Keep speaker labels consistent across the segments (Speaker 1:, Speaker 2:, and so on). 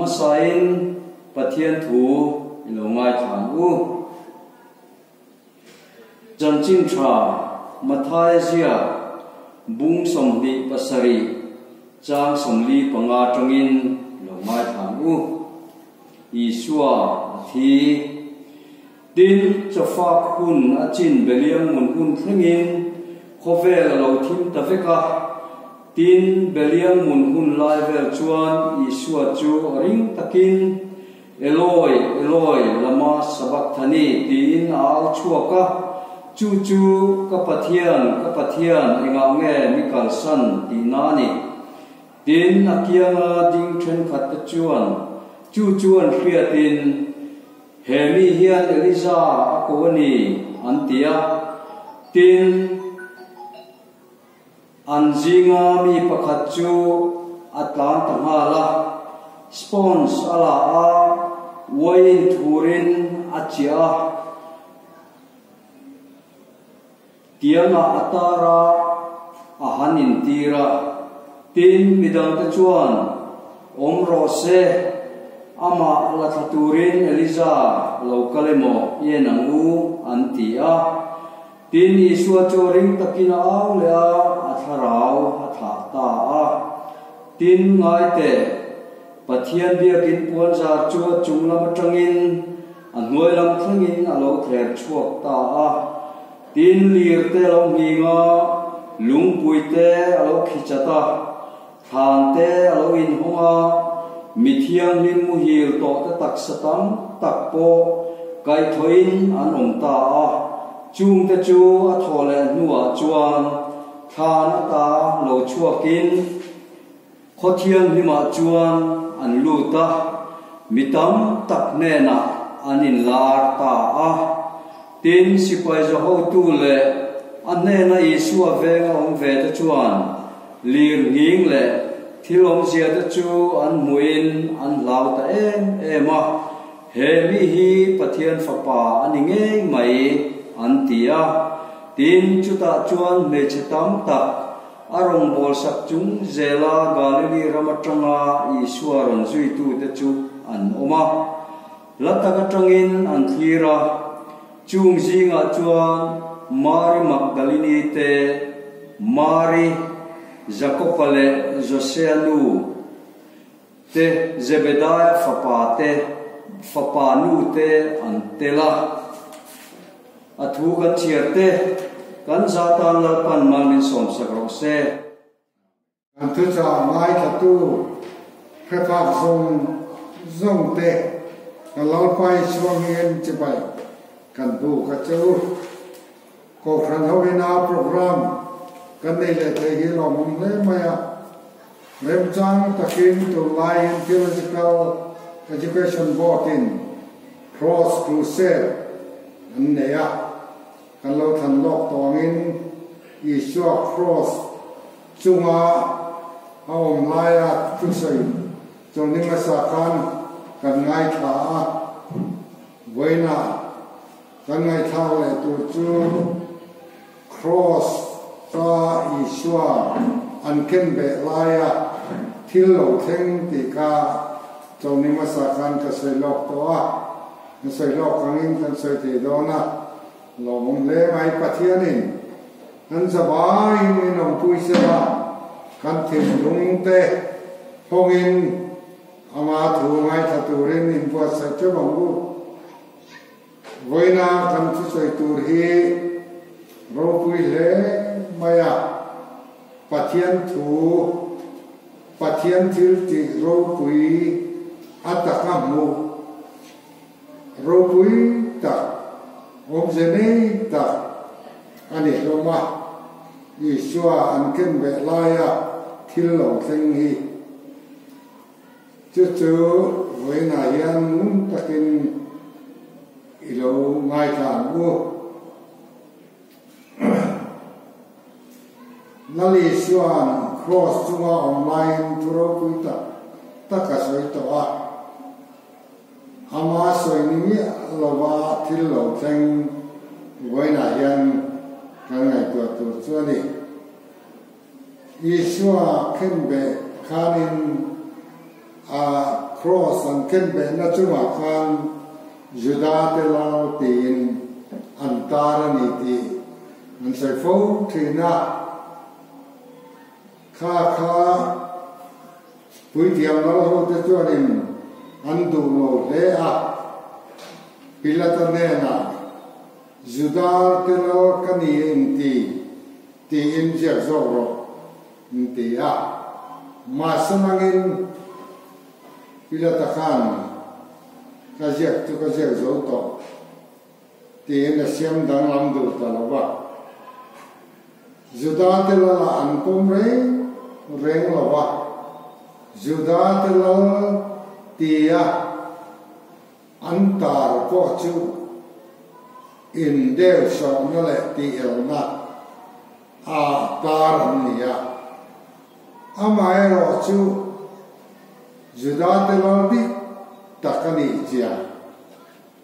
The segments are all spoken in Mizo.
Speaker 1: Hmasain Pathian thu i lo ngaithla ang u. Chanchin tha Mathaia ziak bung 27 chang 45 atangin i lo ngaithla ang u. Isua a thi. Tin, chawfak hun a chin Beliang mun hun thlengin khawvel a lo thim ta vek a. Tin, Beliang mun hun lai vel chuan Isua chu a ring takin, Eloi, Eloi, lama sabachthani? tiin a au chhuak a. Chu chu, Ka Pathian, ka Pathian, engah nge mi kalsan? tihna a ni. Tin, a kianga ding thenkhatte chuan chu chu an hriatin, He mi hian Eliza a ko a ni, an ti a. Tin, an zinga mi pakhat chu a tlan ta nghal a, sponge a la a, uaiin thurin a chiah a. Tiangah a tar a, a han intir a. Tin, midangte chuan, Awm rawh se, amah la thla turin Eliza lo kal emaw i en ang u, an ti a. Tin, Isua chu ring takin a au leh a, a thlarau a thlah ta a. Tin, ngai teh, Pathian biakin puanzar chu a chung lam atangin a hnuai lam thlengin a lo thler chhuak ta a. Tin, lir te a lo nghing a, lungpui te a lo khi chat a, thlan te a lo inhawng a, mi thianghlim muhil tawh te taksa tam tak pawh kaihthawhin an awm ta a. Chungte chu a thawh leh hnuah chuan thlan ata lo chhuakin, Khaw thianghlimah chuan an lut a, mi tam tak hnenah an inlar ta a. Tin, sipai za hotu leh a hnena Isua venga awm ve te chuan lir nghing leh thil awmzia te chu an hmuhin an hlau ta em em a, He mi hi Pathian Fapa a ni ngei mai, an ti a. Tin, chutah chuan hmeichhe tam tak A rawngbâwl sak chung zela Galili ram aṭanga Isua rawn zuitute chu an awm a. Hla tak aṭangin an thlir a, chung zingah chuan Mari Magdalini te, Mari, Jakoba leh Josea nu te, Zebedaia fapa te, fapa nu te an tel a. A thu kan chhiar te, kan za tan Lalpan mal min sawmsak rawh se.
Speaker 2: Kan thuchah ngaithlatu hrephak zawng zawng te ka Lalpa Isua hmingin chibai kan buk a che u. Kohhran hoina program kan nei leh thei hi lawmawm hle mai a. Remchang takin tunlaiin Theological Education Board-in Cross Crusade an nei a, kan lo thlan lawk tawngin Isua Cross chunga a awm laia thusawi chawlhni hmasa khan kan ngaithla a, vawiinah kan ngaihthlak leh tur chu Cross ta Isua an ken beh laia thil lo thleng tih kha chawlhni hmasa khan ka sawi lawk tawh a, ka sawi lawk angin kan sawi thei dawn a, lawmawm hle mai. Pathianin kan zavaiin min awmpui sela, kan thinlung te hawngin ama thu ngaithla turin inbuatsaih teuh ang u. Vawiina kan thusawi tur hi ropui hle mai a, Pathian thu, Pathian thil tih ropui a taka hmuh ropui tak, awmze nei tak a ni hlawm a, Isua an ken beh laia thil lo thleng hi. Chu chu vawiinah hian ngun takin i lo ngaithla ang u. Lal Isua'n Kraws chunga awm laiin thu ropui tak tak a sawi tawh a. Ama sawi ni miah lova thil lo thleng vawiinah hian kan ngaihtuah tur chu a ni. Isua khenbeh khanin a Kraws an ken behna chungah khan Juda te lal tiin an tar a ni tih an sawi fo thin a. Kha kha puithiam lal hote chuanin an duh lo hle a. Pilata hnenah, Juda te lal ka ni inti tiin ziak zawk rawh. An ti a. Mahse nangin Pilata khan ka ziak chu ka ziak zo tawh tiin a siam danglam duh ta lo va. Juda te lalah an pawm reng reng lo va, Juda te lal tia an tar pawh chu indeu sawhna leh tih-elna a tar an ni a. Amaherawh chu Juda te lal dik tak a nih zia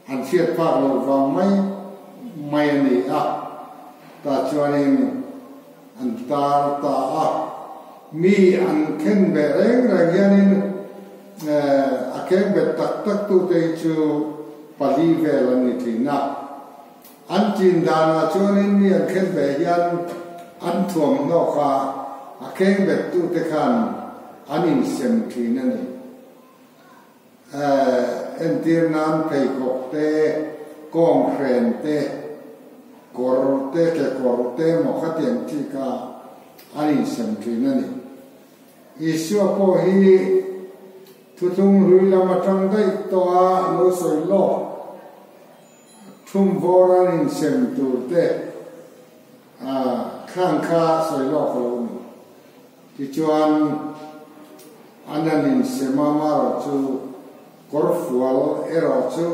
Speaker 2: an hriat phak loh vang mai mai a ni a, tah chuanin an tar ta a. Mi an khen beh reng reng hianin a keng bet tak tak tute hi chu pali vel an ni thin a. An chin danah chuanin mi an khen beh hian an thuamhnaw kha a keng bet tute khan an insem thin a ni. Entir nan pheikhawk te, kawnghren te, kawr te, kekawr te emaw khatiang chi kha an insem thin a ni. Isua pawh hi thuthlung hlui lam atang daih tawh a lo sawi lawk thumvawr an insem tur te khang kha sawi lawk a lo ni. Tichuan, an han insem a, amaherawh chu kawrfual erawh chu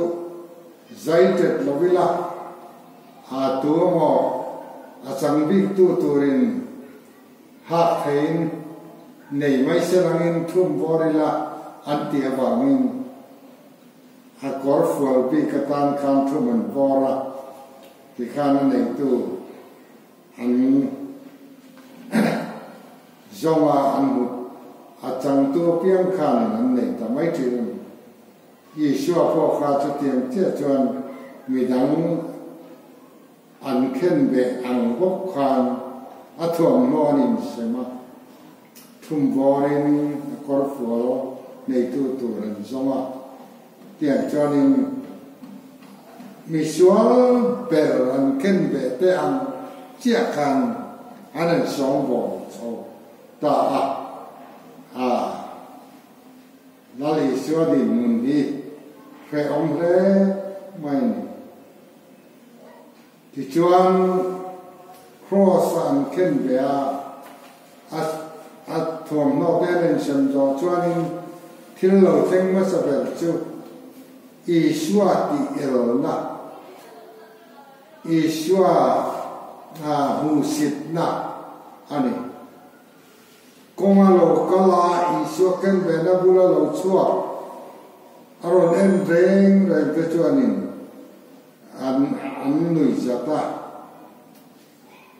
Speaker 2: zai tet lo ila, a tu emaw a chang bik tu turin hak theiin nei mai se langin thum vawr ila an tih avangin a kawrfual bik atan khan thum an vawr a, tikhan a neitu An zawnga an hmuh a changtu apiang khanin an nei ta mai thin a ni. Isua pawh kha chutiang chiah chuan midang an khen beh ang bawk khan a thuamhnaw an insem a, thumvawrin a kawrfual neitu tur an zawng a. Tiang chuanin misual ber an ken ve te ang chiah khan an han sawngbawl chho ta a, a Lal Isua dinhmun hi hrehawm hle mai a ni. Tichuan Kraws-a an khen ve a, a a thuamhnaw te an insem zawh chuanin thil lo thleng hmasa ber chu Isua tih elna, Isua hmuhsitna a ni. Kawnga lo kal a, Isua ken vena bula lo chhuak a rawn en reng reng te chuanin An an nui zat a.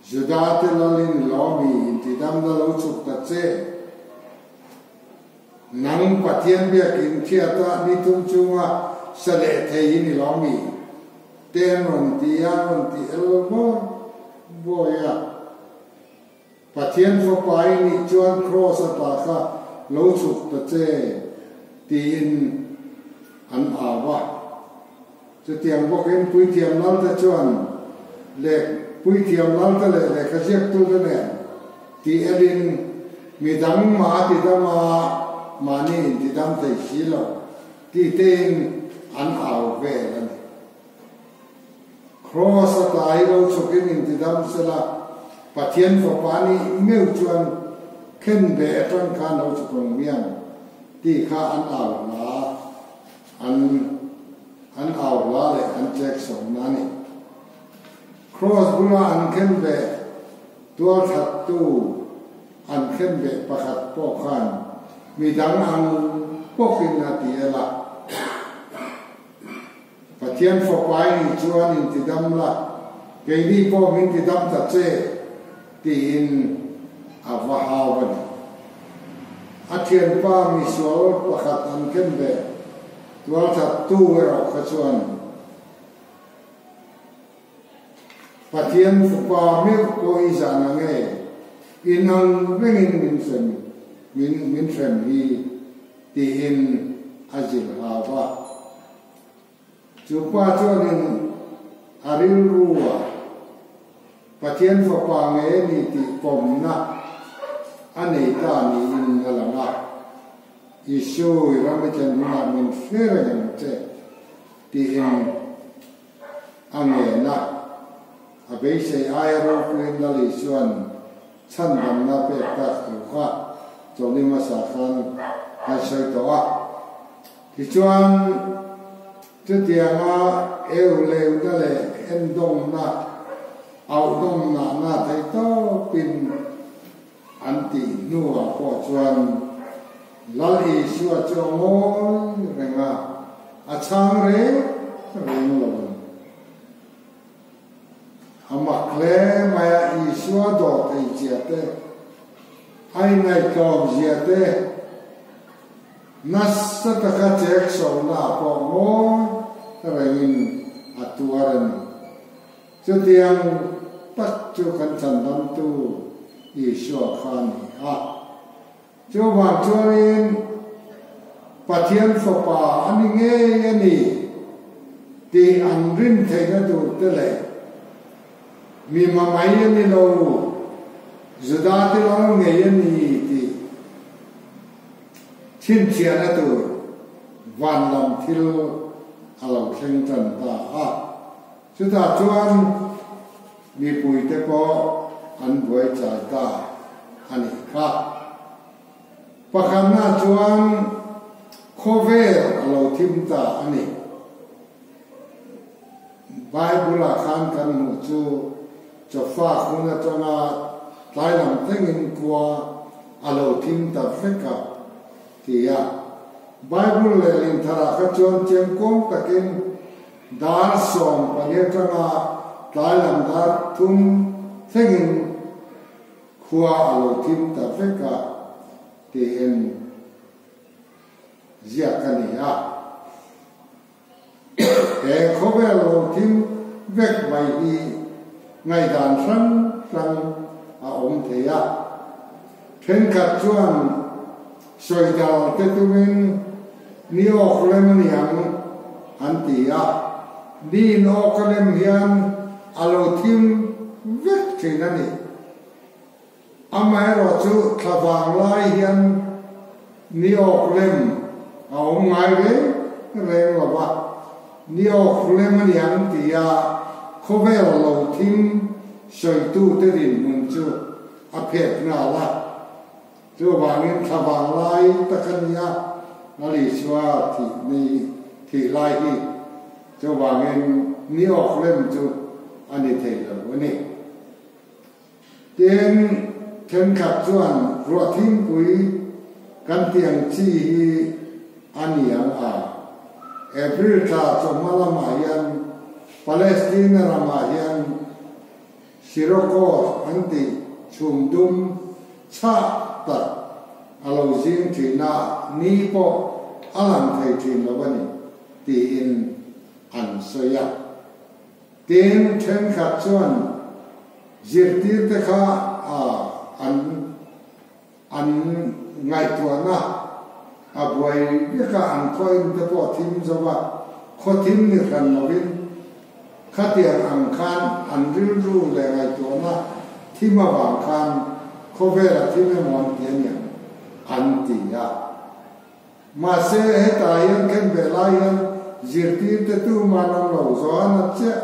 Speaker 2: Juda te lalin lawmi intidamna lo chhuk ta che. Nang Pathian biakin thiata ni thum chunga sa leh thei i ni lawmi te an rawn ti a, an rawn ti el vawi vawi a. Pathian fapa i nih chuan kraws a ta kha lo chhuk ta che tiin an au a. Chutiang bawkin puithiam lalte chuan leh puithiam lalte leh lehkha ziaktute nen tih elin midang mah a ti dam a, mahni intidam thei si lo tih tein an au vel a ni. Kraws a ta hi lo chhukin intidam sela, Pathian Fapa nih meuh chuan khen ve atang khan lo chhuk ang miang tih kha an au hla an an au hla leh an chek sawmna a ni. Kraws bula an khen ve tualthattu an khen ve pakhat pawh khan midang ang bawkin a ti el a. Pathian Fapa i nih chuan intidam la, keini pawh min tidam ta che, tiin a va hau a ni. A A thianpa misual pakhat an khen ve tualthattu erawh kha chuan Pathian fapa meuh pawh i zan ang e, in ang rengin min hrem min min hrem hi tiin a zilh hau a. Chu pa chuanin a rilru a Pathian fapa nge ni tih pawmna a nei ta niin a lang a. Isu, i ram i thlen hunah min hre reng ang che tiin a ngen a. A beisei aia ropuiin Lal Isua'n chhandamna pek tak thu kha chawlhni hmasa khan kan sawi tawh a. Tichuan, chutianga eu leuna leh endawmna, auhdawmnahna theihtawpin an tih hnuah pawh chuan Lal Isua chu a ngawi reng a, a chhang reng reng lo ang. A mak hle mai a, Isua dawh thei zia te, a ingaihtlawm zia te, Nasa taka chek sawmna pawh ngawi rengin a tuar a ni. Chutiang tak chu kan chhandamtu Isua kha a ni a. Chuvang chuanin Pathian Fapa a ni ngei a ni tih an rin theihna tur te leh mi mamai a ni lo, Juda te lal ngei a ni tih Chhinchhiahna tur van lam thil a lo thleng tan ta a, chutah chuan mipuite pawh an buai chai ta a nih kha. Pakhatna chuan khawvel a lo thim ta a ni. Bible-ah khan kan hmuh chu chawfa hun atanga tlai lam thlengin khua a lo thim ta vek a, ti a. Bible leh lintharah kha chuan chiangkuang takin dar 12 atanga tlai lam dar thum thlengin khua a lo thim ta vek a, tiin ziak a ni a. He khawvel lo thim vek mai hi ngaihdan hrang hrang a awm thei a. Thenkhat chuan sawi dal te tumin ni awk lem a niang an ti a, ni in awk a lem hian a lo thim vek thin a ni. Amaherawhchu thla vang lai hian ni awk lem a awm ngai reng reng lo va, ni awk lem a niang tia khawvel lo thim sawitute dinhmun chu a phet nghal a. Chuvangin thla vang lai tak a nia Lal Isua thih ni thih lai hi chuvangin ni awk lem chu a ni thei lo a ni. Tin, thenkhat chuan ruah thingpui kan tih ang chi hi a ni ang a. April thla chawhma lamah hian Palestine ramah hian Sirocco an tih chhum dum chhah tak a lo zing thin a, ni pawh a lang thei thin lo a ni tiin an sawi a. Tin, thenkhat chuan zirtirte kha an an ngaihtuahna a buai vek a, an khaw te pawh a thim zo a, khaw thim ni hran lovin khatiang ang khan an rilru leh ngaihtuahna thim avang khan khawvel a thim emaw an ti a niang an ti a. Mahse, hetah hian khen ve lai hian zirtirte tuman an lo zawn a chiah,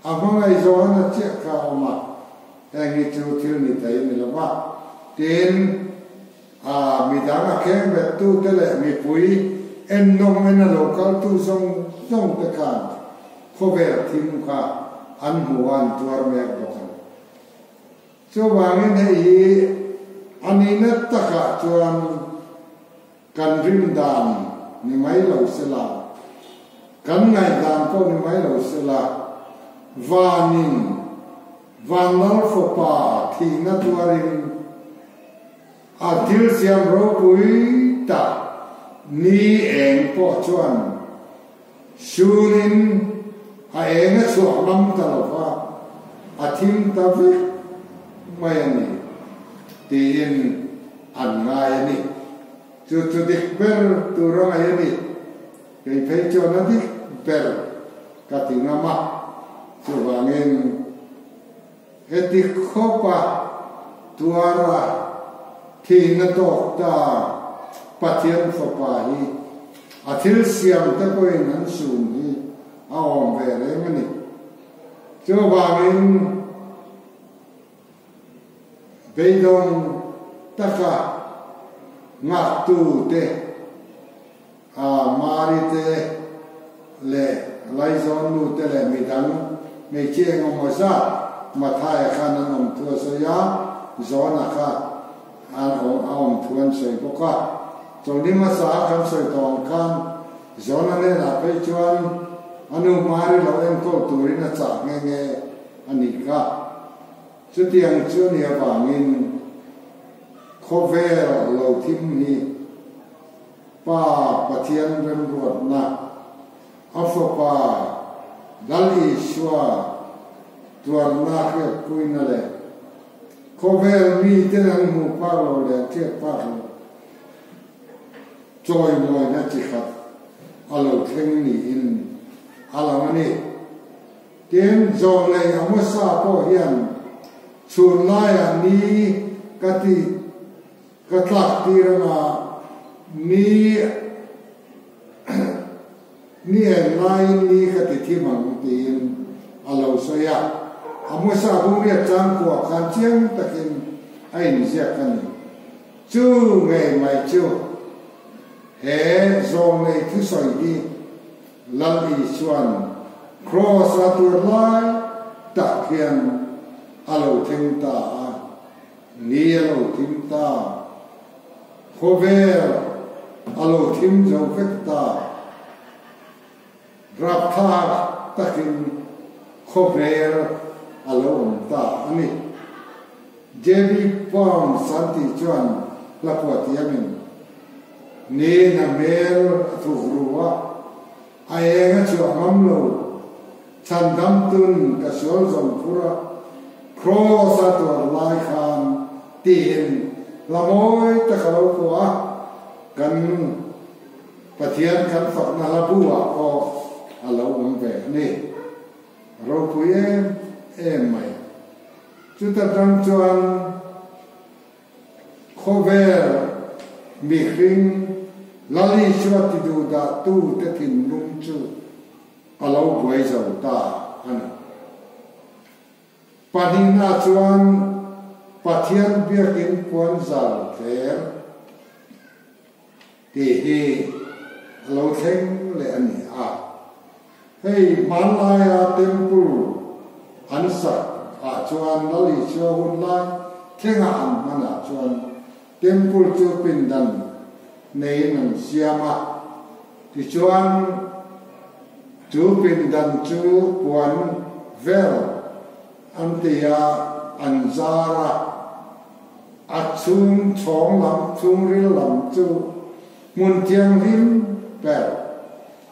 Speaker 2: a hmangaih zawn a chiah kha a awm a, heng hi chu thil ni thei a ni lo va. Tin, a midang a kheng bettute leh mipui ennawm en a lo kaltu zawng zawng te khan khawvel thim kha an hmu a, an tuar mek bawk ang. Chuvangin hei hi a nihna takah chuan kan rin dan ni mai lo sela, kan ngaihdan pawh ni mai lo sela, vanin Vanlal fapa thihna tuarin A thil siam ropui tak ni eng pawh chuan sunin a eng a chhuak ngam ta lo va, a thim ta vek mai a ni tiin an ngai a ni. Chu chu dik ber tur a ngaih a ni. Kei phei chuan a dik ber ka ti ngam a, chuvangin heti khawpa tuara thihna tawk ta Pathian Fapa hi a thil siam te pawhin an sun hi a awm ve reng a ni. Chuvangin beidawng taka ngaktu te, A Mari te leh Laizawn nu te leh midang hmeichhia eng awm zat Mathaia khan an awm thu a sawi a, John-a kha an awm a awm thu an sawi bawk a. Chawlhni hmasa a kan sawi tawh ang khan John-a hnenah phei chuan a nu Mari lo enkawl turin a chah nghe nghe a nih kha. Chutiang chu a nih avangin khawvel lo thim hi Pa Pathian remruatna, a Fapa Lal Isua tuarna hriatpuina leh khawvel miten an hmuh phak lo leh an hriat phak lo chawimawina chi khat a lo thleng niin a lang a ni. Tin, Zawlnei Amosa pawh hian chhun laiah ni ka ti Ka tlak tir anga ni ni en laiin ni ka ti thim ang tiin a lo sawi a. A hmasa bungriat changkuah khan chiang takin a inziak a ni. Chu ngei mai chu he zawnglei thusawi hi Lal Isua'n Kraws-a tur lai tak hian a lo thleng ta a. Ni a lo thim ta. Khawvel a lo thim zo vek ta. Rapthlak takin khawvel a lo awm ta a ni. JB Palm Santi chuan hla phuah thiamin, Ni na hmel a thuk ru a, a eng a chhuah ngam lo. Chhandam tun ka sual zawng phur a, Kraws a tuar lai khan tiin hla mawi tak a lo pawh a, kan Pathian kan fakna hla bu ah pawh a lo awm ve a ni. Ropui em em mai. Chuta tang chuan Khawvel mihring Lali chua ti duh dah tu te thinlung chu a lo buai zo ta a ni. Pahnihna chuan Pathian biakin puan zal tler tih hi a lo thleng leh a ni a. Hei hmanlaia temple an sak ah chuan Lal Isua hun lai thlenga an hman ah chuan temple chu pindan neiin an siam a, tichuan chu pindan chu puan vel an ti a, an zar a, a chhung chhawng lam chhungril lam chu hmun thianghlim ber,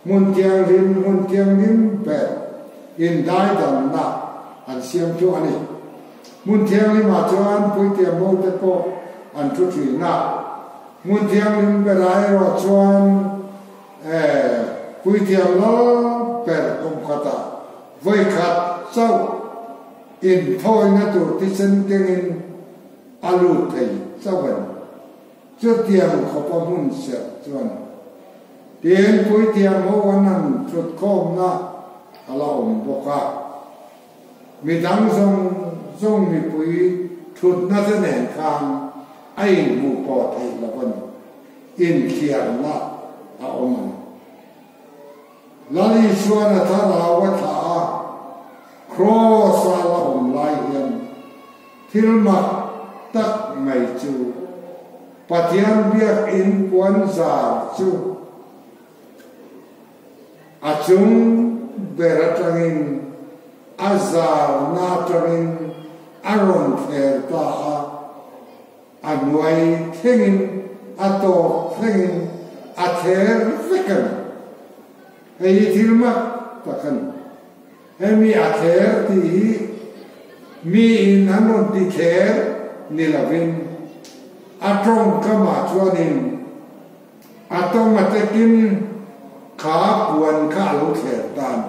Speaker 2: hmun thianghlim hmun thianghlim ber indaidanna an siam chu a ni. Hmun thianghlimah chuan puitiam ho te pawh an thu thin a. Hmun thianghlim berah erawh chuan puithiam lal ber kum khatah vawi khat chauh inthawina tur thisen kengin a lut thei chauh a ni. Chutiang khawpa hmun serh chuan tin puithiam ho an han thutkhawmna a la awm bawk a. Midang zawng zawng mipui thutna te nen khan a inhmuh pawh theih lo a ni. Inthliarna a awm a ni. Lal Isuan a thlarau a thlah a, Kraws a la awm lai hian thil mak tak mai chu Pathian biakinn puan zar chu A chung ber atangin a zarna atangin a rawn thler ta a. A hnuai thlengin, a tawp thlengin a thler vek a ni. Hei hi thil mak tak a ni. Hemi a thler tih hi miin an rawn ti thler ni lovin a tawngkamah chuanin a tawng a tekin kha puan kha a lo thler ta a ni.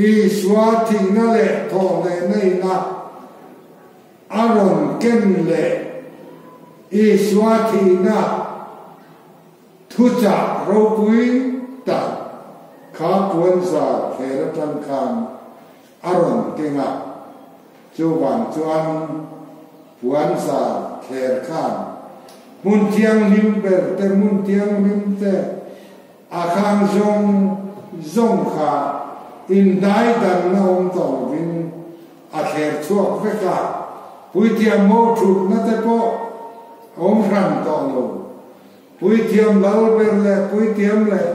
Speaker 2: Isua thihna leh thawhlehna ina A rawn ken leh Isua thihna thuchah ropui tak kha puanzar thler atang khan a rawn keng a, chuvang chuan puanzar thler khan hmun thianghlim ber te, hmun thianghlim te a khang zawng zawng kha indaidanna awm tawh lovin A thler chhuak vek a, puithiam mo thutna te pawh a awm hran tawh lo. Puithiam lal ber leh puithiam leh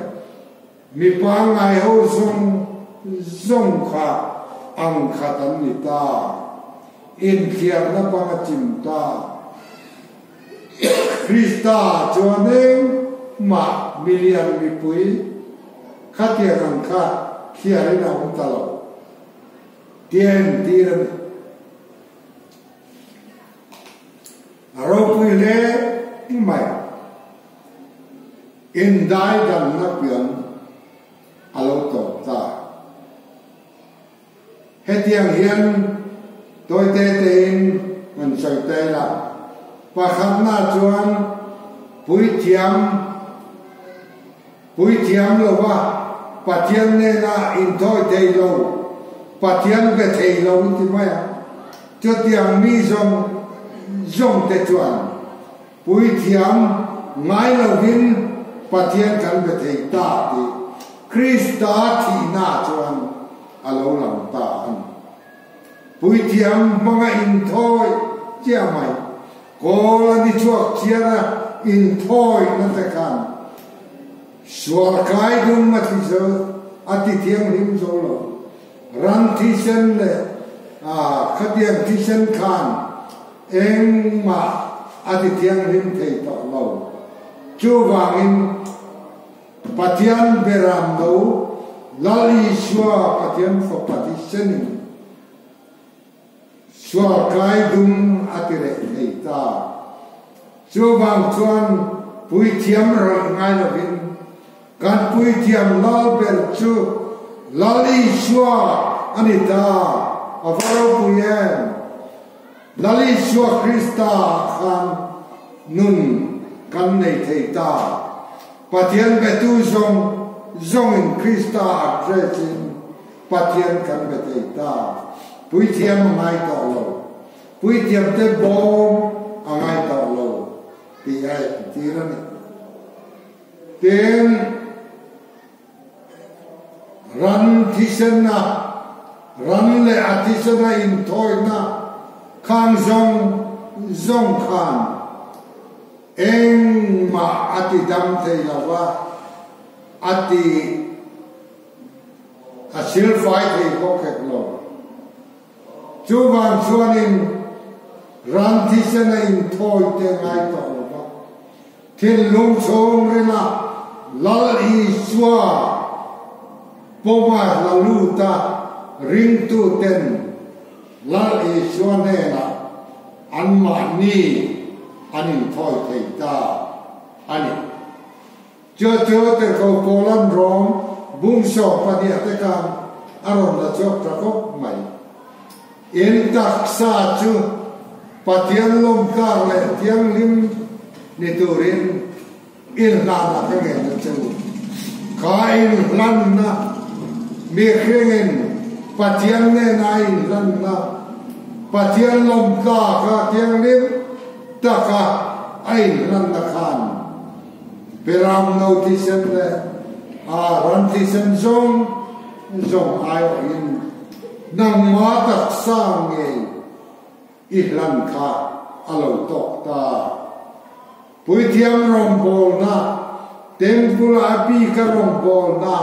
Speaker 2: mi pangngai ho zawng zawng kha ang khat an ni ta. Inthliarna bang a chim ta. Krista chuan engmah milian mipui khatiang ang kha thliarin a awm ta lo. Tiang tir a ni. A ropui hle mai. Indai danna pian a lo tawp ta. Hetiang hian tawite tein an sawi ta ila. Pakhatna chuan puithiam Puithiam lova Pathian nena inthawi thei lo, Pathian be thei lo in ti mai a. Chutiang mi zawng zawng te chuan puithiam ngai lovin Pathian kan be thei ta tih Krista thihna chuan a lo lang ta a ni. Puithiam hmanga inthawi chiah mai. Kawl a ni chhuak chiar a, inthawihna te khan sual kai dum a thi zo, a ti thianghlim zo lo. Ran thisen leh khatiang thisen khan engmah a ti thianghlim thei tawh lo. Chuvangin Pathian beram lo Lal Isua Pathian Fapa thisenin Sual kai dum a ti reh thei ta. Chuvang chuan puithiam rawih ngai lovin kan puithiam lal ber chu Lal Isua a ni ta, a va ropui em! Lal Isua Krista ah khan nun kan nei thei ta. Pathian betu zawng zawngin Krista address in Pathian kan be thei ta. Puithiam a ngai tawh lo. Puithiam te bawm a ngai tawh lo tih a entir a ni. Tin, ran thisena, ran leh a thisena inthawina khang zawng zawng khan engmah a ti dam thei lo va, a ti. A silfai thei bawk hek lo. Chuvang chuanin ran thisen a inthawi te ngai tawh lo va, thinlung chhungrila Lal Isua pawma la luta ringtuten Lal Isua hnenah anmahni an inthawi thei ta a ni. Chu chu Tirhkoh Paulan Rom bumsawm pahnih te khan a rawn la chhuak ta khawp mai. In taksa chu Pathian lawmtlak leh thianghlim ni turin inhlanah ka ngen a che u. Kha inhlanna mihringin Pathian nena a inhlanna, Pathian lawmtlaka thianghlim taka a inhlanna khan Beram no thisen leh a ran thisen zawng zawng aiawhin nangma taksa ngei i hlan kha a lo tawk ta. Puithiam rawngbawlna, Temple a bika rawngbawlna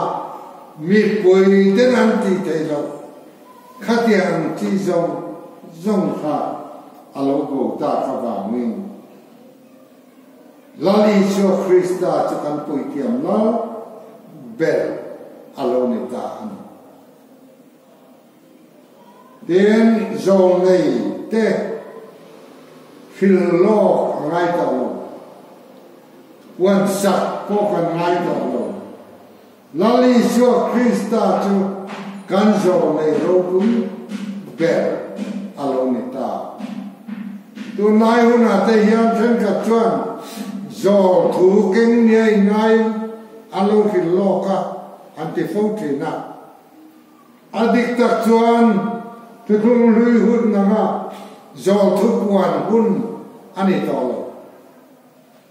Speaker 2: mipui ten an tih theih loh khatiang chi zawng zawng kha. a lo bo tak avangin Lal Isua Krista chu kan puithiam lal ber a lo ni ta a ni. Tin, zawlnei te hrilh lawk a ngai tawh lo, puansak pawh kan ngai tawh lo. Lal Isua Krista chu kan zawlnei ropui ber a lo ni ta. Tunlai hunah te hian thenkhat chuan zawl thu keng nia inngai an lo hrilh lawk a, an ti fo thin a. A dik tak chuan thuthlung hlui hun nanga zawl thu puan hun a ni tawh lo.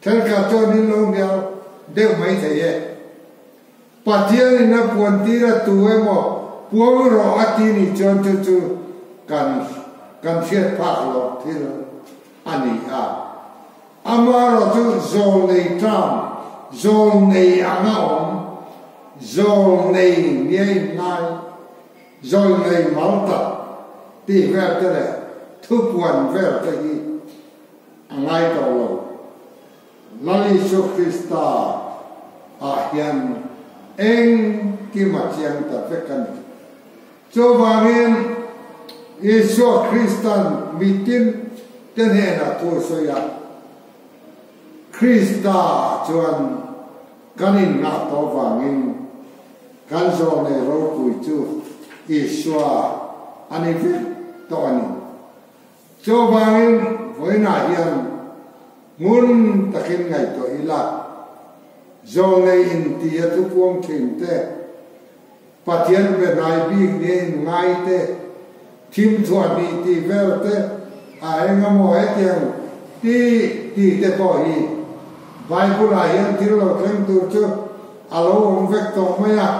Speaker 2: Thenkhat chuan in lo hnial deuh mai thei e. Pathian in a puan tir a tu emaw puang rawh a ti nih chuan chu chu kan kan hriat phak loh thil a ni a. Amaherawh chu zawl nei ṭam, zawl nei anga awm, zawl nei nia inngai, zawl nei mal tak tih vel te leh thupuan vel te hi A ngai tawh lo. Lal Isua Krista ah hian engkim a chiang ta vek a ni. Chuvangin Isua Kristan mitin te hnenah thu a sawi a, Krista chuan kan innghah tawh vangin kan zawlnei ropui chu Isua a ni vek tawh a ni. Chuvangin vawiinah hian hmun takin ngaihtuah ila, Zawlnei inti a thupuang thin te, Pathian be hnai bik nia inngai te, thim thuah hnih tih vel te, a eng emaw hetiang ti ti te pawh hi Bible-ah hian thil lo thleng tur chu a lo awm vek tawh mai a,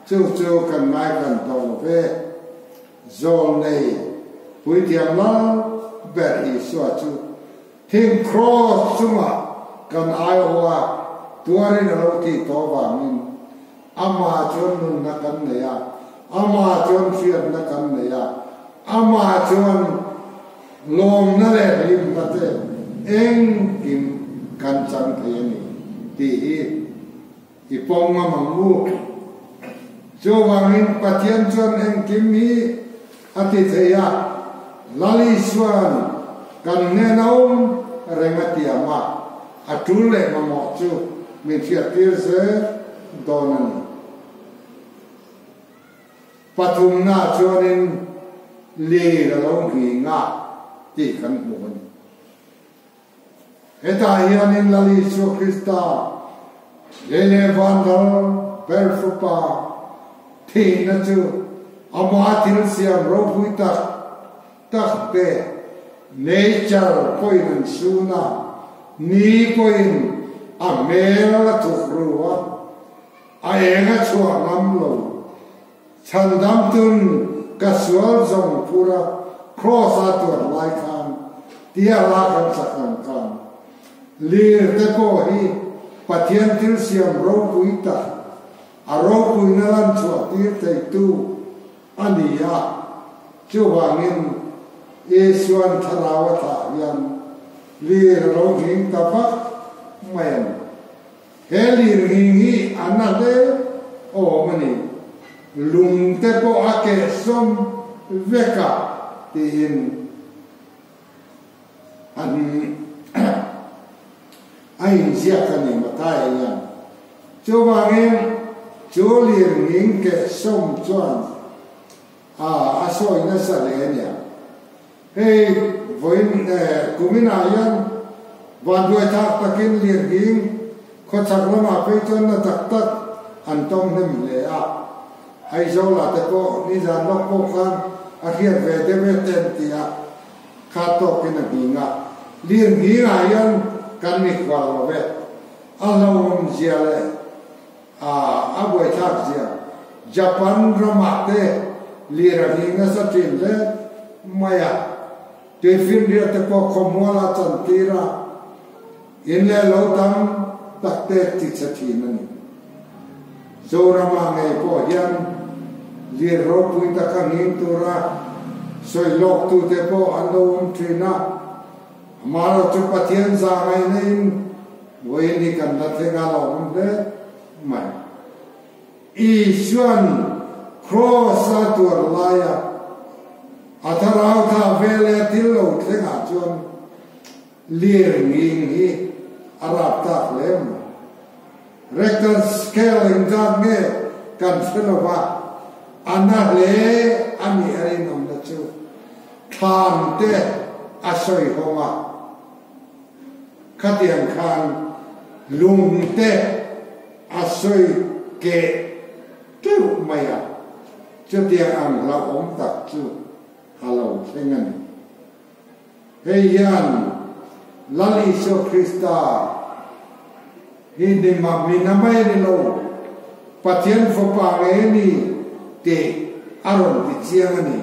Speaker 2: chu chu kan ngai kan tawh lo ve. Zawlnei puithiam lal ber Isua chu thing kraws chungah kan aiawha tuarin a lo tih tawh vangin Amah chuan nunna kan nei a, Amah chuan hriatna kan nei a, Amah chuan lawmna leh hlimna te engkim kan chang thei a ni tih hi I pawm ngam ang u. Chuvangin Pathian chuan engkim hi a ti thei a, Lal Isua'n kan hnen a awm reng a tiam a, a tul leh mamawh chu min hriattir zel dawn a ni. Pathumna chuanin lir a lo nghing a tih kan hmu a ni. Hetah hianin Lal Isua Krista lei leh van ral ber fapa thihna chu ama thil siam ropui tak tak te, nature pawhin an sun a, ni pawhin a hmel a thuk ru a, a eng a chhuah ngam lo. Chhandamtun ka sual zawng phur a Kraws a tuar lai khan tia la kan chak ang khan lir te pawh hi Pathian thil siam ropui tak a ropuina lan chhuah tir theitu a ni a, chuvangin Isuan thlarau a thlah hian lir a lo nghing ta vak mai a ni. He lirnghing hi a na hle awm a ni, lung te pawh a keh sawm vek a tiin an a inziak a ni Mathaia hian. Chuvangin chu lirnghing keh sawm chuan a a sawi nasa hle a nia. Hei vawiin kuminah hian vanduai thlak takin lirnghing khawchhak lamah phei chuan na tak tak an tawng hnem hle a. Aizawlah te pawh nizan lawk pawh khan a hriat ve deuh e te an ti a, kha tawkin a nghing a. Lirnghingah hian kan mikhual lo ve. A hlauhawm zia leh a buaithlak zia Japan ramah te lir a nghing nasa thin hle mai a, tuifinriat te pawh khawmuala chantir a, in leh lo tam tak te ti chhe thin a ni. Zoramah ngei pawh hian lir ropui taka nghing tura Sawi lawk tute pawh an lo awm thin a, amaherawhchu Pathian zahngaihna in vawiin hi kan la thleng a lo awm hle mai. Isuan Kraws a tuar laia a thlarau tha vele thil lo thlengah chuan lir nging hi a rap tak hle mai. Richter scale engzat nge kan hre lo va, a na hle a nih a rinawmna chu thlan te a sawi hawng a, khatiang khan lung te a sawi keh teuh mai a, chutiang ang hlauhawm tak chu a lo thleng a ni. Hei hian Lal Isua Krista hi ni mah mi na mai a ni lo, Pathian Fapa ngei a ni tih a rawn ti chiang a ni,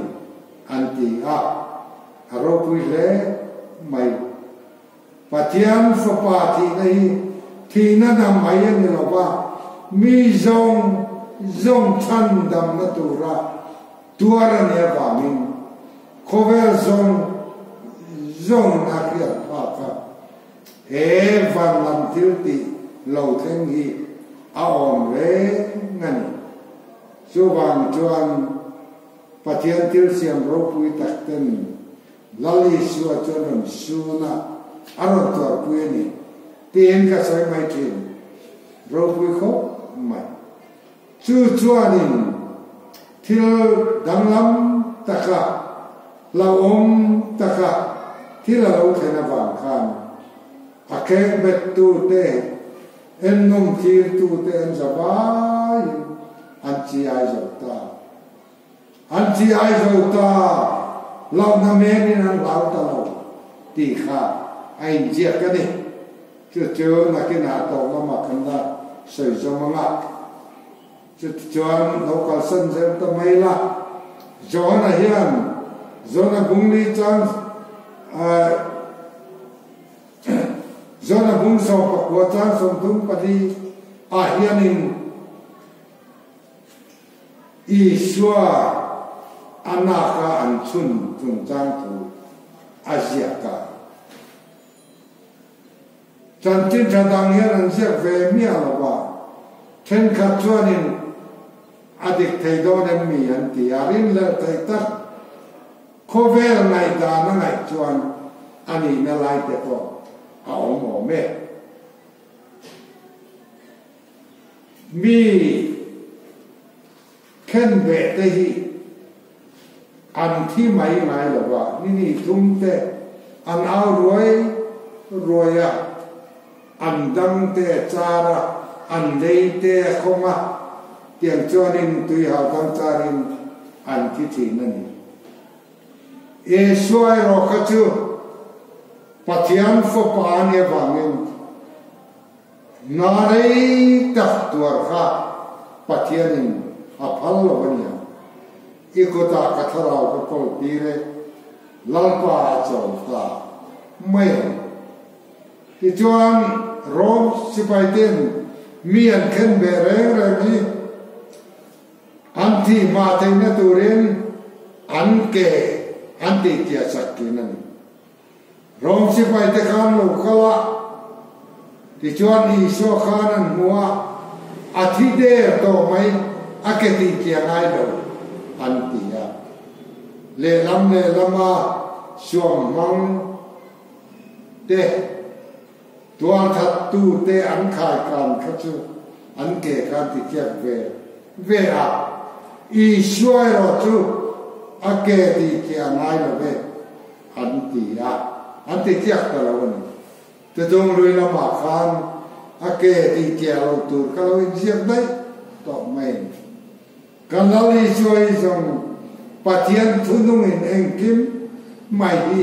Speaker 2: an ti a, a ropui hle mai. Pathian Fapa thihna hi thihna na mai a ni lo va, mi zawng zawng chhandamna tura tuar a nih avangin Khawvel zawng zawng a hriat phak a, he van lam thil tih lo thleng hi a awm reng a ni. Chuvang chuan Pathian thil siam ropui tak ten Lal Isua chuan rawn sun a, a rawn tuarpui a ni tiin ka sawi mai thin. Ropui khawp mai. Chu chuanin thil danglam taka hlauhawm taka thil a lo thlen avang khan a khek bettute, ennawm thirtute an za vaiin an chi-ai zo ta. An chi-ai zo ta, hlauhna menin an hlau ta lo tih kha a inziak a ni. Chu chu nakinah tawh lamah kan la sawi zawm ang a. Chutichuan lo kalsan zel ta mai la. Johana hian Jona bungli chang Jona bung 19 chang 34 ah hianin Isua a naka an chhun chungchang thu a ziak a. Chanchin tha dang hian an ziak ve miah lo va, thenkhat chuanin a dik thei dawn em mi an ti a, rinhlelh theih tak khawvel ngaihdan a ngaih chuan a nihna lai te pawh a awm awm e. Mi khenbeh te hi an thi mai ngai lo va, ni ni thum te an au ruai ruai a, an dang te a char a, an lei te a khawng a, tiang chuanin tuihau dang charin an thi thin a ni. Isua erawh kha chu Pathian Fapa a nih avangin Hna rei tak tuar kha Pathianin a phal lo a nia. I kutah ka thlarau ka kawl tir e, Lalpa a chawl ta mai ang. Tichuan Rom sipaiten mi an khen ve reng reng hi an thih hma theihna turin an ke an tihtiah sak thin a ni. Rom sipaite khan lo kal a, tichuan Isua khan an hmu a, a thi der tawh mai, a ke tih tih a ngai lo, an ti a. Lehlam lehlama suam hmang te, tualthattu te an khaikan kha chu an ke khan ti chiak ve ve a, Isua erawh chu a ke tih tih a ngai lo ve. An ti a, an ti chiak ta lo a ni. Chutawng lui lamah khan a ke tih chiah lo tur ka lo inziak daih tawh mai a ni. Kan Lal Isua hi zawng Pathian thunungin engkim mai hi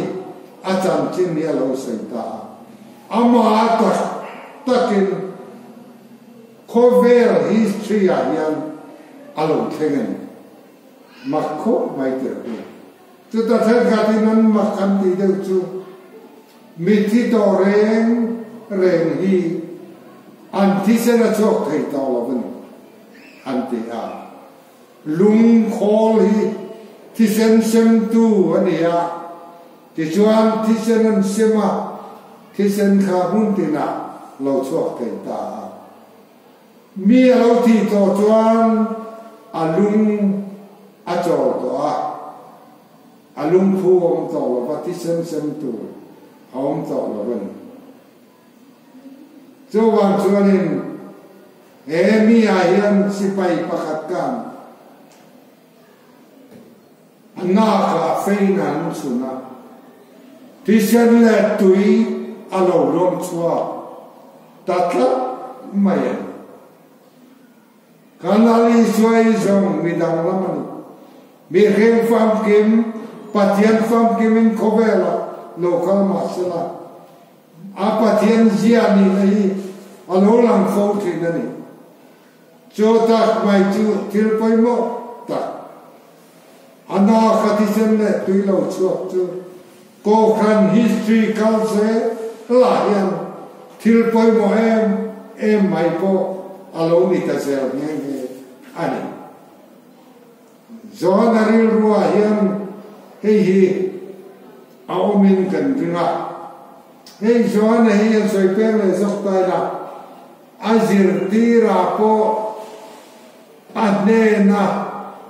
Speaker 2: a chanchin hi a lo sawi ta a. Amah tak takin khawvel history-ah hian a lo thleng a ni. Mak khawp mai tir hu. Chuta thenkhatin an mak an tih deuh chu mitthi tawh reng reng hi an thisen a chhuak thei tawh lo a ni an ti a. Lungkhawl hi Thisen semtu a ni a, tichuan thisen an sem a, thisen kha hmun tinah lo chhuak thei ta a. Mi a lo thih tawh chuan a lung a chawl tawh a, a lungphu a awm tawh lo va, thisen sem tur a awm tawh lo a ni. Chuvang chuanin he mi ah hian sipai pakhat khan A nakah fein an chhun a, thisen leh tui a lo luang chhuak ta tlat mai a ni. Kan Lal Isua hi zawng mi danglam a ni. Mihring famkim, Pathian famkimin khawvelah lo kal mah sela, a Pathian zia nihna hi a lo lang fo thin a ni. Chu tak mai chu thil pawimawh tak. A na kha thisen leh tui lo chhuak chu Kohhran history kal zel lah hian thil pawimawh em em mai pawh a lo ni ta zel nghe nghe a ni. Johana rilruah hian hei hi a awmin kan ring a. Hei Johana hi an sawi peng leh zawk ta ila. A zirtirah pawh a hnena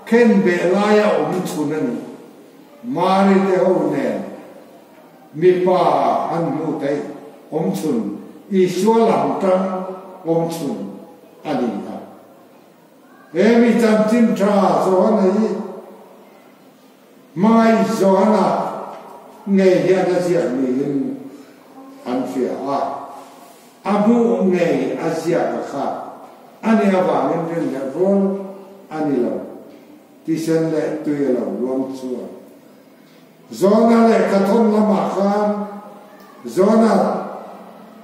Speaker 2: khenbeh laia awm chhun a ni. Mari te ho nen mipa an hmuh theih awm chhun, Isua lam tang awm chhun a ni a. He mi chanchin tha Johana hi Hmangaih Johana ngei hian a ziak niin an hria a. A hmuh ngei a ziak a kha a ni avangin rin leh rual a ni lo. Tisen leh tui a lo luang chuan. Zona lehkha thawn lamah khan Zona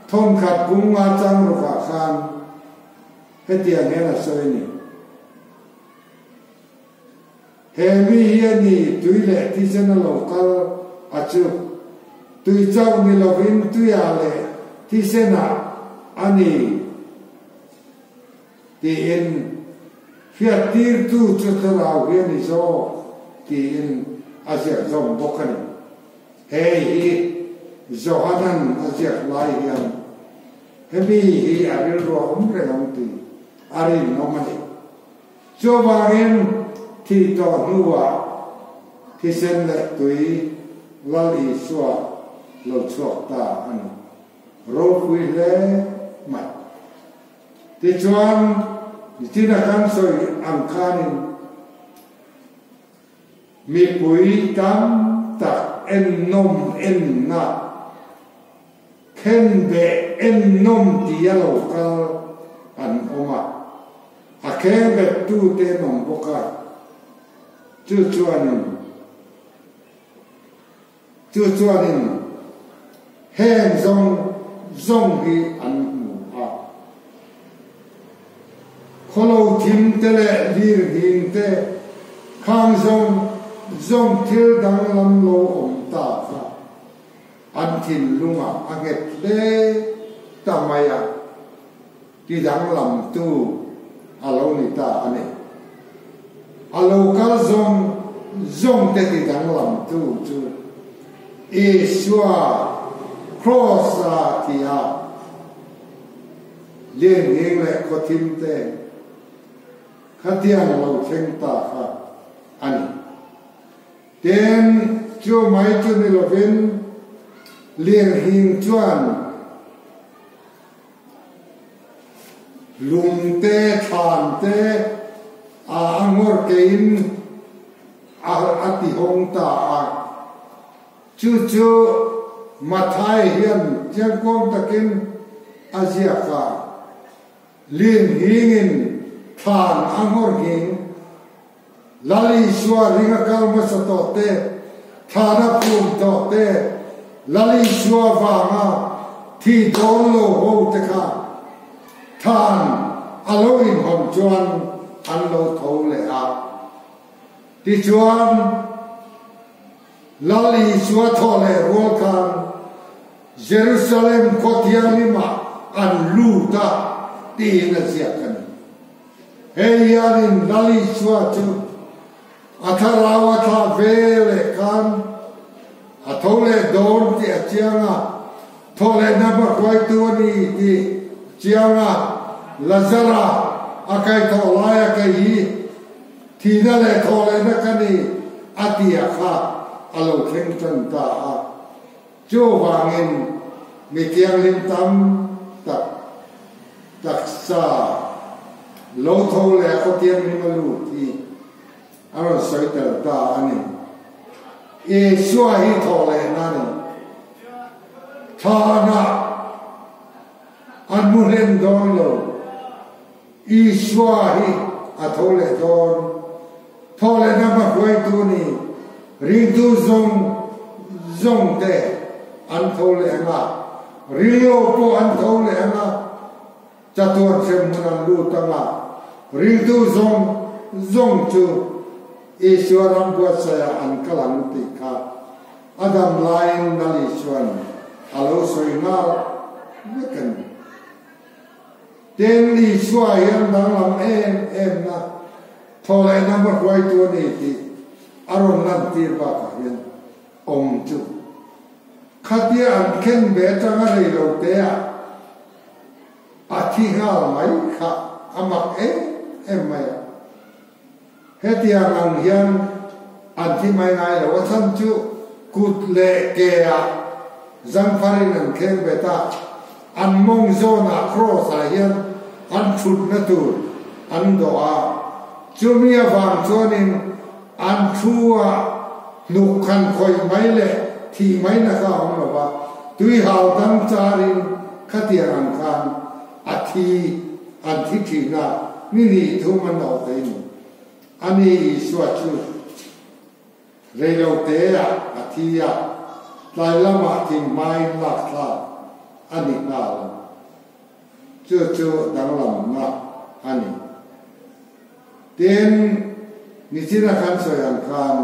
Speaker 2: thawnkhat bung nga chang rukah khan hetiang hian a sawi a ni. He mi hi a ni tui leh thisen a lo kal a chu. Tui chauh ni lovin tuiah leh thisenah a ni tiin hriattirtu chu thlarau hi a ni zawk tiin a ziak zawm bawk a ni. Hei hi Johanan a ziak lai hian hemi hi a rilru a awm reng ang tih a rinawm a ni. Chuvangin thih tawh hnuah thisen leh tui Lal Isua lo chhuak ta a ni. Ropui hle mai. Tichuan, nichina kan sawi ang khanin mipui tam tak ennawm enna, Khenbeh ennawm tia lo kal an awm a, a khengbet tute an awm bawk a, chu chuanin chu chuanin heng zawng zawng hi an hmu a. Khawlo thim te leh lir hing te khang zawng zawng thil danglam lo awm ta kha An thinlungah a nghet hle ta mai a, ti danglamtu a lo ni ta a ni. A lo kal zawng zawng te ti danglamtu chu Isua Kraws-a ti a, Lianhing leh Khawthim te khatiang lo thleng ta kha a ni. Tin, chu mai chu ni lovin lirhing chuan lung te, thlan te a a ngawr keiin a a ti hawng ta a. Chu chu Mathai hian chiangkuang takin a ziak a. Lirhingin thlan a ngawr nghing. Lal Isua ring a kal hmasa tawh te, thlan a phum tawh te, Lal Isua vanga thi dawn lo ho te kha thlan a lo inhawn chuan an lo tho leh a. Tichuan, Lal Isua thawh leh rual khan Jerusalem khaw thianghlimah an lut a tiin a ziak a ni. Hei hianin Lal Isua chu A thlarau a thlah ve leh khan a tho leh dawn tih a chiang a, thaw lehna hma hruaitu a ni tih chiang a, Lazara a kaihthawh laia kei hi thihna leh thaw lehna ka ni a tia kha a lo thleng tan ta a. Chuvangin mi thianghlim tam tak taksa lo tho leh a khaw thianghlim a lut hi a rawn sawi tel ta a ni. Isua hi thawh lehna a ni. Thlanah an hmu hlen dawn lo. Isua hi a tho leh dawn. Thawh lehna hma hruaitu a ni. Ringtu zawng zawng te an tho leh ang a, ringlo pawh an tho leh ang a, chatuan hremhmun an lut ang a. Ringtu zawng zawng chu Isua ram buatsaihah an kal ang tih kha a dam laiin Lal Isua'n a lo sawi nghal vek a ni. Tin, Isua hian danglam em em na thawhlehna hma hruaitu a ni tih a rawn lantir bakah hian awm chu khatia an khen ve atanga rei lo teah a thi nghal mai kha a mak em em mai a. Hetiang ang hian an thi mai ngai lo, a chhan chu kut leh ke ah zangfarin an kheng bet a, an mawng zawnah cross ah hian an thutna tur an dawh a, chumi avang chuanin an thu ah hnuk han khawih mai leh thih mai na kha a awm lo va, tui hau dang charin khatiang ang khan a thi an thi thin a, ni hnih thum an awh thei ni. Ani Isua chu reilo te ah a thi a, tlai lamah thing hmain lak thlak a ni nghal a, chu chu danglamna a ni. Tin, nichina kan sawi ang khan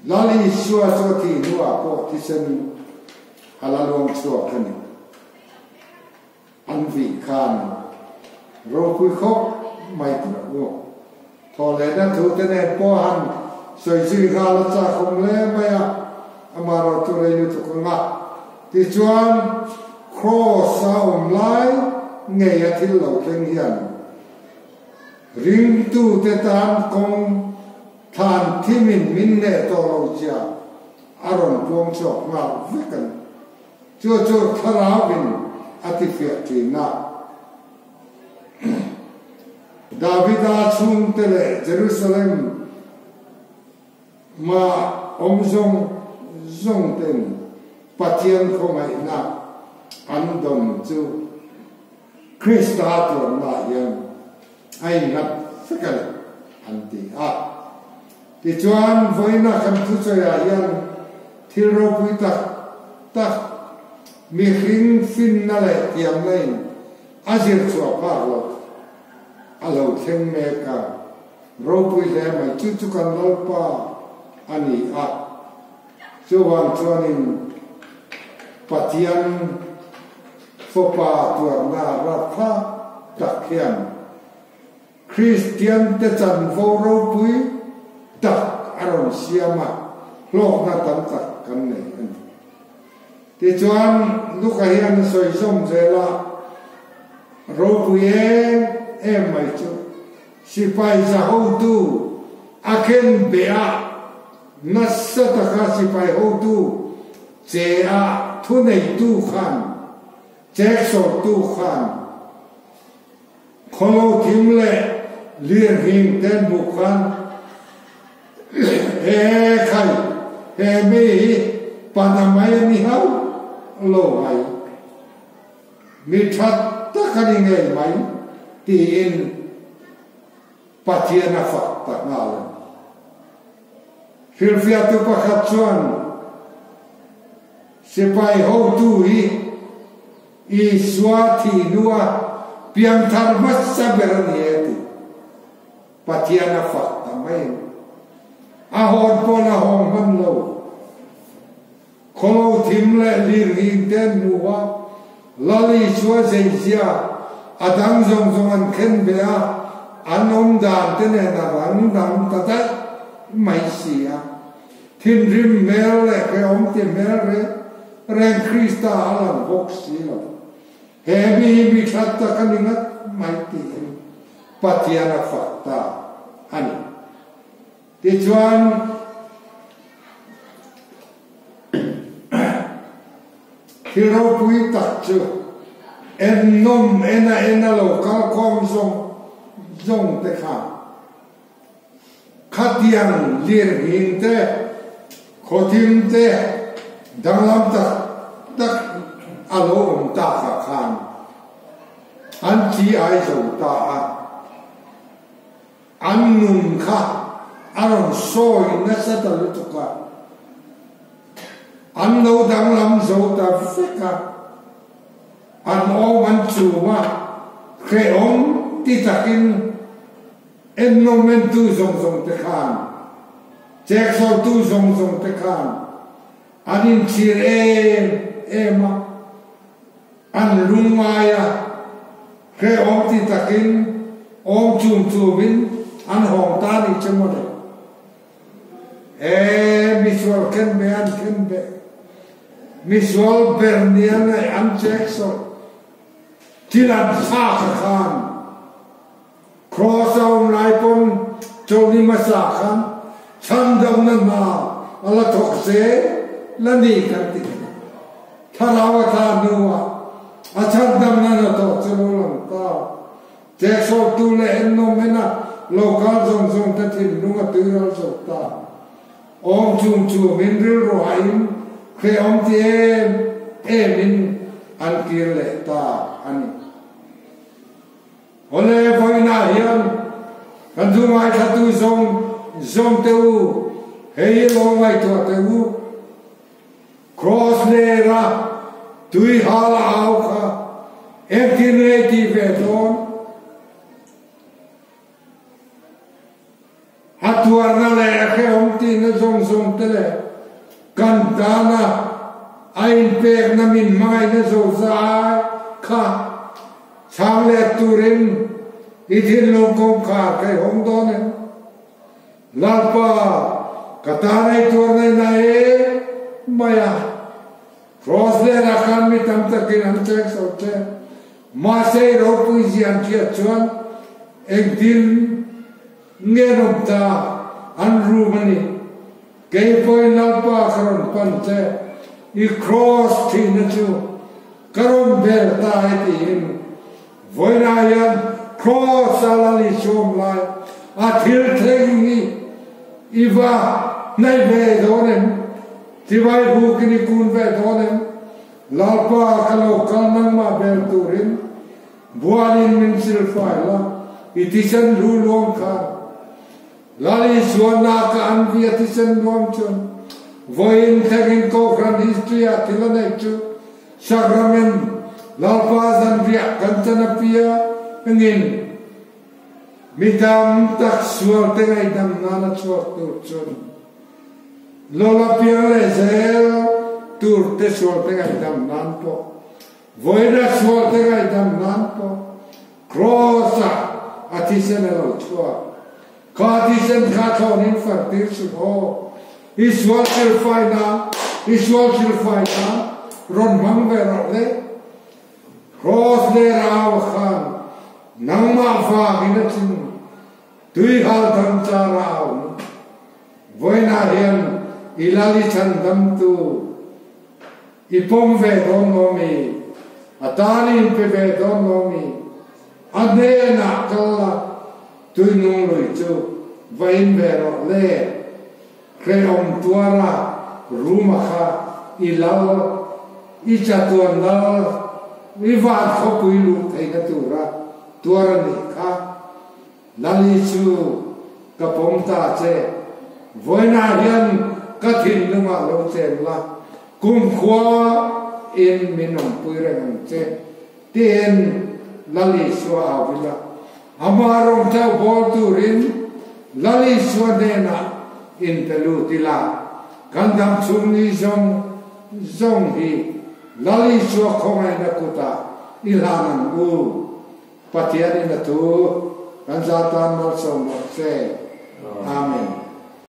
Speaker 2: Lal Isua chu a thih hnuah pawh thisen a la luang chhuak a ni. An vih khan ropui khawp mai tur a u. Thawhlehna thu te nen pawh han sawi zui nghal a chak awm hle mai a, amaherawh chu rei lutuk ang a. Tichuan, Kraws a awm lai ngei a thil lo thleng hian ringtute tan kawng Thlan thimin min hneh tawh lo chia a rawn puang chhuak nghal vek a ni. Chu chu thlarauin a ti fiah thin a. Davida chhungte leh Jerusalem ma awm zawng zawng ten Pathian khawngaihna an dawn chu Krista tuarna hian a innghat vek a ni, an ti a. Tichuan, vawiina kan thusawiah hian thil ropui tak tak, mihring finna leh thiamna in a zir chhuah phak loh a lo thleng mek a, ropui hle mai. Chu chu kan Lalpa a ni a. Chuvang chuanin Pathian Fapa tuarna rapthlak tak hian Kristiante chanvo ropui tak a rawn siam a, hlawkna tam tak kan nei a ni. Tichuan, Luka hian a sawi zawm zel a, Ropui em em mai chu sipai zahotu a khen beh a, Nasa taka sipai hotu che a thuneitu khan, cheksawrtu khan khawlo thim leh lirnghing te an hmuh khan he khai he mi hi pana mai a ni hauh lo mai, mi tha tak a ni ngei mai tiin Pathian a fak ta nghal a ni. Hrilhfiahtu pakhat chuan sipai hotu hi Isua thih hnua piangthar hmasa ber a ni e ti. Pathian a fak ta mai a ni. A hawn pawn a hawng hman lo. Khawlo thim leh lirnghing te an hmu a, Lal Isua zeizia a dang zawng zawng an khen ve a. An awm dan te nen a rang dang ta daih mai si a. Thinrim hmel leh hrehawm ti hmel reng reng Krista a lang bawk si lo. He mi hi mi that tak a ni ngat mai tiin Pathian a fak ta a ni. Tichuan, thil ropui tak chu ennawm ena ena lo kal khawm zawng zawng te kha khatiang lirnghing te, khawthim te danglam tak tak a lo awm takah khan an chi ai zo ta a. An nun kha a rawn sawi nasa ta lutuk a, an lo danglam zo ta vek a, an awm an chum a, hrehawm ti takin ennawmentu zawng zawng te khan, cheksawltu zawng zawng te khan an inchhir em em a, an lungngai a. Hrehawm ti takin awm chum chumin an hawng ta ni che maw le? E, misual khen be an khen be, misual ber nia leh an chek sawh thil an thlak a khan Kraws a awm lai pawn chawlhni hmasa khan chhandamna hna a la thawk zel a ni kan ti kha. Thlarau a thlah hnuah a chhandamna hna thawk chu lo lang ta. Cheksawltu leh ennawm ena lo kal zawng zawng te thinlung a tuiral zo ta. Awm chung chumin rilru hain hrehawm ti em emin an kir leh ta a ni. Awle, vawiinah hian kan thu ngaithlatu zawng zawng te u, hei hi lo ngaihtuah teh u. Kraws lera tui hal a au kha engtin nge tih ve dawn? A tuarna leh a hrehawm tihna zawng zawng te leh kan tana a inpekna min hmangaihna zozai kha chhang let turin i thinlung kawngkhar ka i hawng dawn em? Lalpa, ka tana i tuarna i na em mai a. Cross velah khan mi tam takin an cheng so che. Mahse i ropui zia an hriat chuan engtin nge an awm ta, an rum a ni. Kei pawhin Lalpa ka rawn pan che, i cross thihna chu ka rawn bel ta e tiin vawiinah hian cross a lal i suam lai a thil thleng hi i va hnaih ve dawn em? Chibai bukin i kun ve dawn em? Lalpa ka lo kal nangmah bel turin buanin min silfai la, i thisen hlu luang khan. Lal Isua naka an vi a thisen luang chuan vawiin thlengin Kohhran history ah thil a neih chu Sacrament Lalpa zanriah kan chan apiangin mi tam tak sual te ngaihdam nan a chhuak tur chuan Lola piang leh zel tur te sual te ngaihdam nan pawh, vawiina sual te ngaihdam nan pawh Kraws ah a thisen a lo chhuak. Kha thisen kha thlawn in far tir suh aw. I sual silfai nan, i sual silfai nan rawn hmang ve rawh le. Kraws leh rau khan nangmah vangin a tling. Tuihal dam char a awm. Vawiinah hian i lal i chhandamtu i pawm ve dawn maw mi? A tan i inpe ve dawn maw mi? A hnenah kal la, tuinung lui chu va in ve rawh le. Hrehawm tuara ruma kha i lal, i chatuan lal, i van khawpui luh theihna tura tuar a nih kha. Lali chu ka pawm ta che, vawiinah hian ka thinlungah lo chen la, kumkhua in min awmpui reng ang che, tiin Lali chu a au vil a. Amah rawng chauh bawl turin Lali chu a hnenah inpe lut ila, kan dam chhung ni zawng zawng hi Lali chu a khawngaihna kutah i hlan ang u. Pathianin a thu Kan za tan malsawm rawh se. Amen.